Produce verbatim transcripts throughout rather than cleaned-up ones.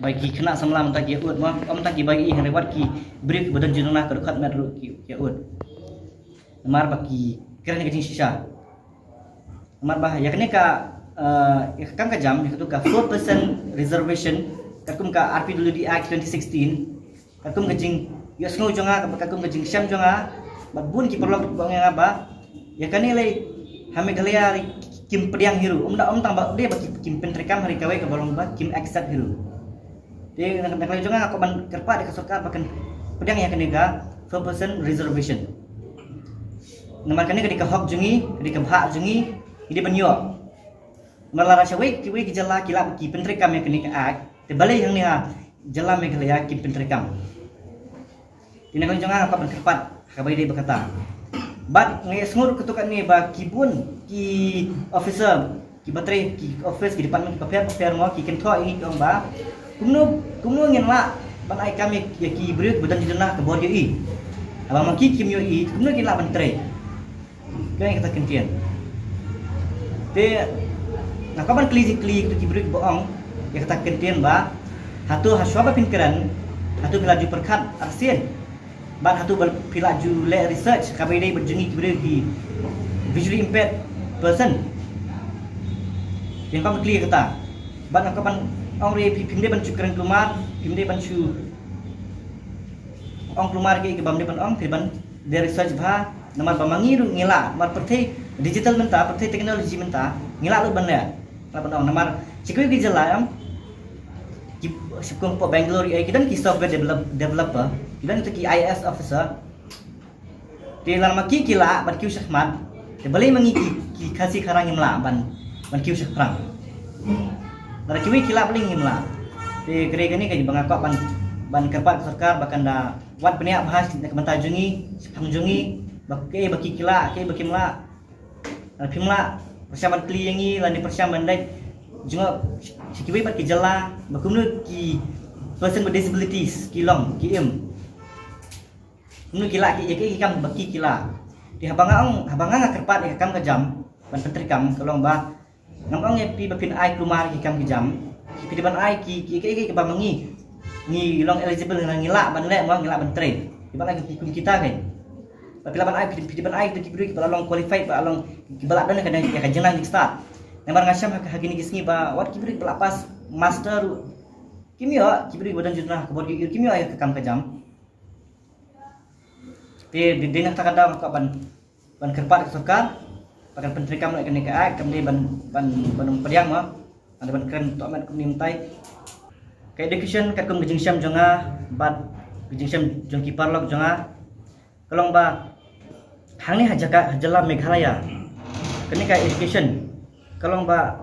Ba ki khynnah samla mynta ki ïa ud mo, ym tang ki ba ïohi, hynrei wat ki briew kiba don jingduna ka dkhot met ruh ki ïa ud. Namar ba ki kren ka jingshisha. Namar ba ïa kane ka, eh, ïa ka kam ka jam, ïa katu ka four percent reservation, katkum ka R P W D Act twenty sixteen, katkum ka jingïohsngew jong nga, katkum ka jingshem jong nga, bad bun ki paralok ba ong ïa nga ba ïa kane lei ha Meghalaya lei kim pdiang hi ruh. Ym da, ym tang ba dei ba kim, kim pyntreikam, hynrei kawei kaba long ba kim accept hi ruh. Te na, na ka liang jong nga, nga kwah ban kyrpad ïa ka sorkar ba kan pdiang ïa kane ka four percent reservation. Namar kane ka dei ka hok jong ngi, ka dei ka bhah jong ngi, ngi dei ban ïoh. Namar lada shawei kiwei ki jylla ki lah ki pyntreikam ïa kane ka act, te balei hangne ha jylla Meghalaya kim pyntreikam? Te na ka liang jong nga, nga kwah ban kyrpad ha kaba ïadei bad kata. Bad nga ïohsngew ruh katto katne ba ki bun ki officer, kiba trei, ki office, ki department kiba pher bapher mo, ki kynthoh ïa ngi, ki ong ba kumno, kumno ngin lah ban ai kam ïa ki briew kiba don jingduna ka bor ïohi. Haba ma ki kim ïohi, kumno ngin lah ban trei? Kane kata ka kyntien. Te nga kwah ban kylli, kylli ïa ki briew kiba ong ïa kata ka kyntien ba hato hashwa ba phin kren, hato phi la ju pyrkhat arsien? Bad hato ba phi la ju leh research kaba ïadei bad jong ngi ki briew ki visually impaired person? Te nga kwah ban kylli ïa kata. Bad nga kwah ban ong ruh, phi, phim dei ban shu kren kulmar, phim dei ban shu ong kulmar kiei kiei bym dei ban ong, phi ban dei research bha. Namar ba ma ngi ruh ngi lah, namar pyrthei digital mynta, pyrthei technology mynta, ngi lah ruh ban leh. Lah ban ong, namar shi kiwei ki jylla, em, ki, shi kum hapoh Bangalore, eh, ki don ki software develop-, developer, ki don ki I A S officer. Te lada ma ki ki lah ban kiew shakhmat, te balei ma ngi ki, ki Khasi Khara ngim lah ban, ban kiew shaphrang? Lada kiwei ki lah, balei ngim lah? Te ka dei kane ka ba nga kwah ban, ban kyrpad ka sorkar ba kan da wad bniah bha na ka bynta jong ngi, shaphang jong ngi, ba kaei ba ki ki lah, kaei ba kim lah. Lada phim lah, pyrshang ban kylli ïa ngi, lane pyrshang ban leit jngoh sha kiwei pat ki jylla ba kumno ki person with disabilities ki long, ki im. Kumno ki lah, ki, ïa ki, ki kam ba ki, ki lah. Te haba nga ong, haba nga, nga kyrpad ïa ka kam ka jam ban pyntreikam, ka long ba ngam ong ïa phi ba phin ai kulmar ïa ki kam ki jam. Phi dei ban ai ki, ki, ki, ki, kiba ma ngi ngi long eligible, ngi lah ban leh mo, ngi lah ban trei. Phi dei ban ai ki kum kita, kan? Ba phi lah ban ai, phi, phi dei ban ai ki briew kiba la long qualified, ba la long, kiba la don ïa ka, ïa ka jingnang jingstad. Namar nga shem ha, ha kine ki sngi ba wat ki briew kiba la pass master ruh kim ïoh, ki briew kiba don jingduna ka bor ïohi ruh kim ïoh ïa ka kam ka jam. Te dei, dei na kata ka daw nga kwah ban, ban kyrpad ka sorkar ba kan pyntreikam noh ïa kane ka act, kam dei ban, ban, ban ym pdiang mo, kam dei ban kren tohmet kumne mynta. Ka education katkum ka jingshem jong nga bad ka jingshem jong ki paralok jong nga, ka long ba hangne ha jaka, ha jylla Meghalaya, kane ka education ka long ba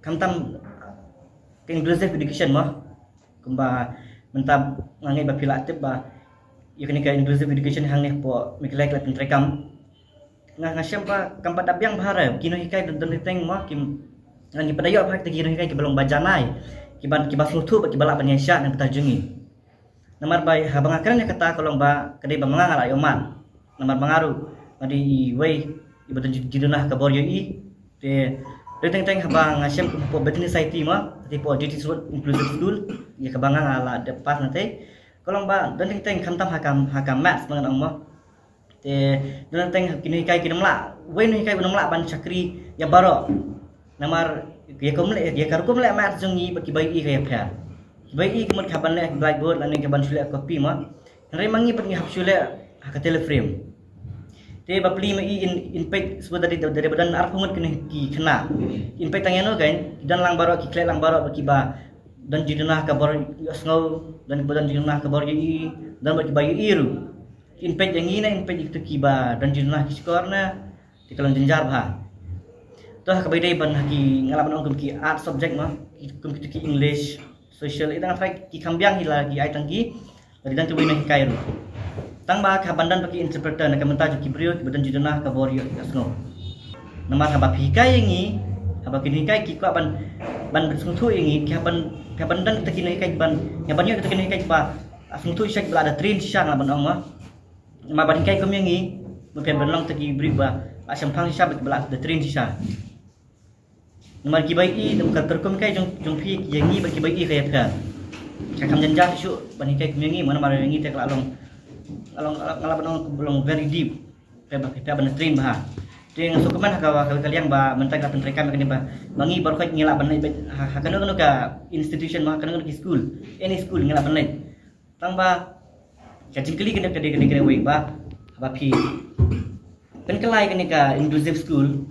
khamtam ka inclusive education mo. Kumba mynta nga ngeit ba phi la tip ba ïa kane ka inclusive education hangne hapoh Meghalaya ki la pyntreikam. Nga, nga shem ba kam pat da biang bha re, ki nonghikai don, don teng mo, ki, ngan, ki pat da ïoh bha kita ki nonghikai kiba long ba janai, kiba, kiba sngewthuh bad kiba lah ban ïaishah na ka bynta jong ngi. Namar ba haba nga kren ïa kata, ka long ba ka dei ba ma nga nga la ïohmad. Namar ba nga ruh nga dei iwei iba don jingduna ka bor ïohi. Te don teng teng haba nga shem kum hapoh Bethany Society mo, te hapoh D T Road Inclusive School, ïa kaba nga, nga la dep pass na te, ka long ba don teng teng khamtam ha ka, ha ka maths, ngan ong mo. Te don teng teng ki nonghikai kim lah, uwei u nonghikai um lah ban shakri ïa baroh. Namar ïa ka rukom leh, ïa ka rukom leh maths jong ngi bad kiba ïohi ka ïapher. Kiba ïohi ki mut ka ban leh blackboard lane ka ban shu leh copy mo. Hynrei ma ngi pat ngi hap shu leh ha ka teleframe. Te bapli ma i, in, in peit, shuwa da dei, da dei ba don arphew ngut kine ki khynnah. In peit tang ïano, kan, ki don lang baroh, ki khleh lang baroh bad kiba don jingduna ka bor ïohsngew, don kiba don jingduna ka bor ïohi, don bad kiba ïohi ruh. In peit ïa ngi ne in peit ïa kito kiba don jingduna ki shkor ne, te ka long jynjar bha. To ha kaba ïadei ban ha ki, nga lah ban ong kum ki art subject mo, ki, kum kito ki English, social, ita nga tharai ki kham biang hi la ki ai tang ki, la ki don kiwei nonghikai ruh. Tang ba ka ban don bad ki interpreter na ka bynta jong ki briew kiba don jingduna ka bor ïohsngew. Namar haba phi hikai ïa ngi, haba ki nonghikai ki kwah ban, ban sngewthuh ïa ngi, ki hap ban, ki hap ban don kita ki nonghikai ban, ki hap ban ïoh kita ki nonghikai kiba sngewthuh shisha, kiba la da train shisha, nga lah ban ong mo. Namar ban hikai kum ïa ngi, mut phi hap ban long kita ki briew ba la shemphang shisha bad ba la da train shisha. Namar kiba ïohi, namar ka rukom hikai jong, jong phi ïa ngi bad kiba ïohi ka ïapher. Ka kam jynjar shuh ban hikai kum ïa ngi, namar ïa ngi te ka la long, ka la long, ka la long very deep. Phi ba, phi ba ban train bha. Te nga sngewkmen ha ka, ka, ka liang ba mynta ka la pyntreikam ïa kane ba, ba ngi baroh khoit ngi lah ban leit ha, ha kano kano ka institution, ha kano kano ka school, any school ngi lah ban leit. Tang ba ka jingkylli kane ka dei, ka dei, ka dei kawei ba, ba phi pynkylla ïa kane ka inclusive school,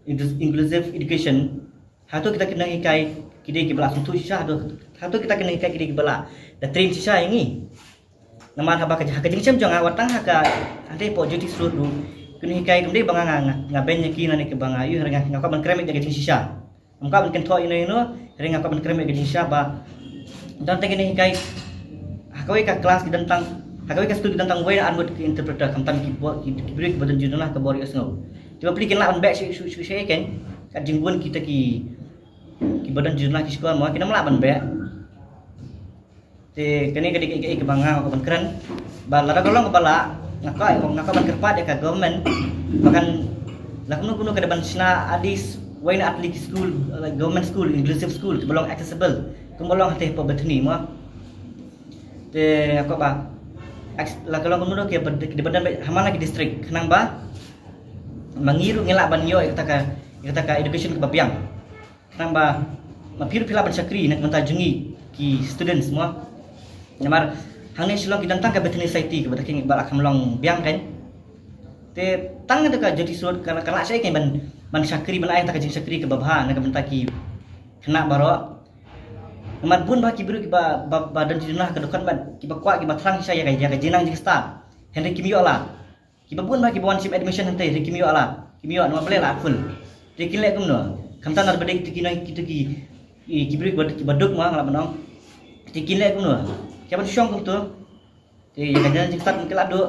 inclus-, inclusive education. Hato kita ki nonghikai ki dei kiba la sngewthuh shisha, hato, hato kita ki nonghikai ki dei kiba la da train shisha ïa ngi? Namar haba ka, ha ka jingshem jong nga, wat tang ha ka, hynrei hapoh Jyoti Srut ruh, ki nonghikai kam dei ba nga, nga, nga, nga beiñ ïa ki, lane kiba nga ïoh, hynrei nga, nga kwah ban krem ïa ka jingshisha. Nga kwah ban kynthoh ïano ïano, hynrei nga kwah ban krem ïa ka jingshisha ba, tang te ki nonghikai ha kawei ka class ki don tang, ha kawei ka school ki don tang wei na arngut ki interpreter, khamtam ki bor, ki, ki briew kiba don jingduna ha ka bor ïohsngew. Te bapli kin lah ban beh shuh shuh shuh shuh ïa kane ka jingbun kita ki, kiba don jingduna ki shkor, mo, kin ym lah ban beh. Te kane ka dei kaei kaei kaba nga kwah ban kren. Ba lada ka long kaba lah, nga kwah, nga kwah ban kyrpad ïa ka government ba kan, la kumno kumno ka dei ban shna at least wei na artylli ki school, like government school, inclusive school, kiba long accessible, kumba long hangtei hapoh Bethany, mo. Te nga kwah ba, ex-, la ka long kumno ki ba, ki ba don ha man la ki district, khnang ba ma ngi ruh ngi lah ban ïoh ïa kata ka, ïa kata ka education kaba biang. Khnang ba ma phi ruh phi lah ban shakri na ka bynta jong ngi ki students, mo. Namar hangne Shillong ki don tang ka Bethany Society kaba ta ki ba la kham long biang, kan. Te tang da ka Jyoti Srut ka, ka lah shisha, kan, ban, ban shakri, ban ai ïa kata ka jingshakri kaba bha na ka bynta ki khynnah baroh. Namar bun bah ki briew kiba, ba, ba don jingduna ha ka dukhan, bad kiba kwah, kiba thrang shisha ïa ka, ïa ka jingnang jingstad, hynrei kim ïoh lad. Kiba bun bah kiba wan shim admission hangtei, hynrei kim ïoh lad, kim ïoh, namar balei? La full. Te kin leh kumno? Khamtam namar ba dei kito ki nong, kito ki, i, ki briew kiba, kiba duk, mo, nga lah ban ong. Te kin leh kumno? Ki ban shong kumto. Te ïa ka jingnang jingstad kin lah duh.